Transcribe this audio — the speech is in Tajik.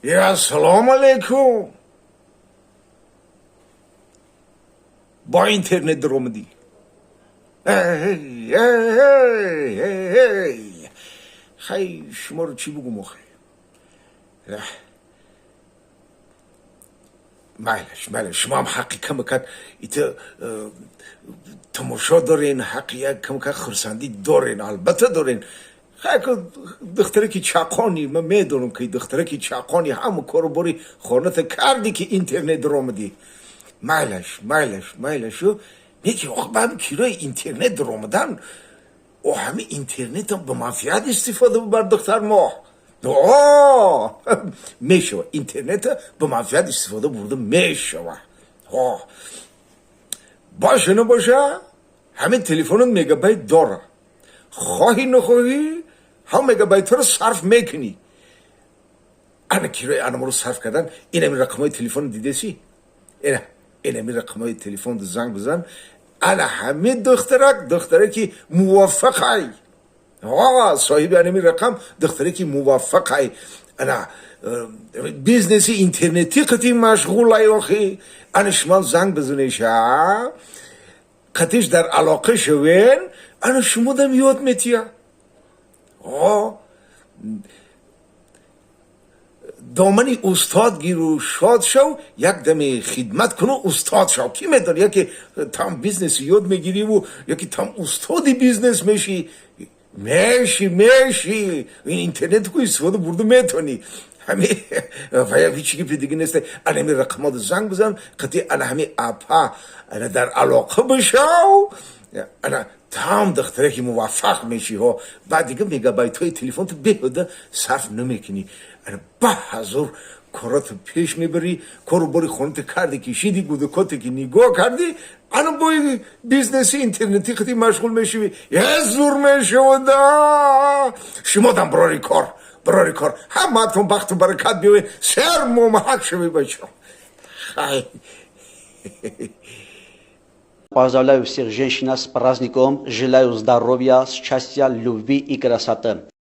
Ассалому алайкум. Бо интернет даромадӣ. Хай, шуморо чӣ бугум охе? Майлаш, майлаш, шумо ҳам ҳаққи камакак ита тамошо дорен, ҳаққи як камакак хурсандӣ дорен, албатта дорен. Хай, духтараки чақони, ман медонам, ки духтараки чақони, ҳама кору бори хоната кардӣ, ки интернет даромадӣ. Майлаш, майлаш, майлашу неки охи ба ҳами кирои интернет даромадан, о ҳами интернетам ба манфиат истифода бибар, духтар моҳ. Мешава, интернета ба манфиат истифода бурда мешава. Боша, набоша, ҳамин телефонат мегабайт дора, хоҳӣ нахоҳӣ ҳам мегабайтҳоро сарф мекунӣ. Ана кирои анаморо сарф кардан, инами рақамҳои телефон дидеси, ина инами рақамҳои телефон занг бизан. Ана ҳамин духтарак, духтараки муваффақай, соҳиби анами рақам духтараки муваффақай, ана бизнеси интернетӣ қати машғулай. Охи, ана шумо занг бизанеша, қатиш дар алоқа шавен, ана шумо дам ёд метия. Домани устод гиру шод шав, як даме хидмат куну устод шав. Ки медон, яке там бизнеси ёд мегириву яке там устоди бизнес мешӣ, мешӣ, мешӣ. Ин интернет ку истифода бурда метавонӣ. Ҳами ва ҳеч гапи дига нест. Ана ҳами рақамода занг бизан, қати ана ҳами апа ана дар алоқа бишав, ана там духтараки муваффақ мешӣ. Ҳо, баъд дига мегабайтҳои телефонто беҳуда сарф намекунӣ. Ана ба ҳазор корото пеш мебарӣ, кору бори хонато карди, кишиди, гудакоте ки нигоҳ кардӣ, ана бои бизнеси интернетӣ қати машғул мешавӣ. Е, зур мешавада. Шумодам барори кор, барори кор, ҳамаатон бахту баракат биёвед, сер момаҳак шавед, бачо. Хай. Поздравляю всех женщин с праздником, желаю здоровья, счастья, любви и красоты.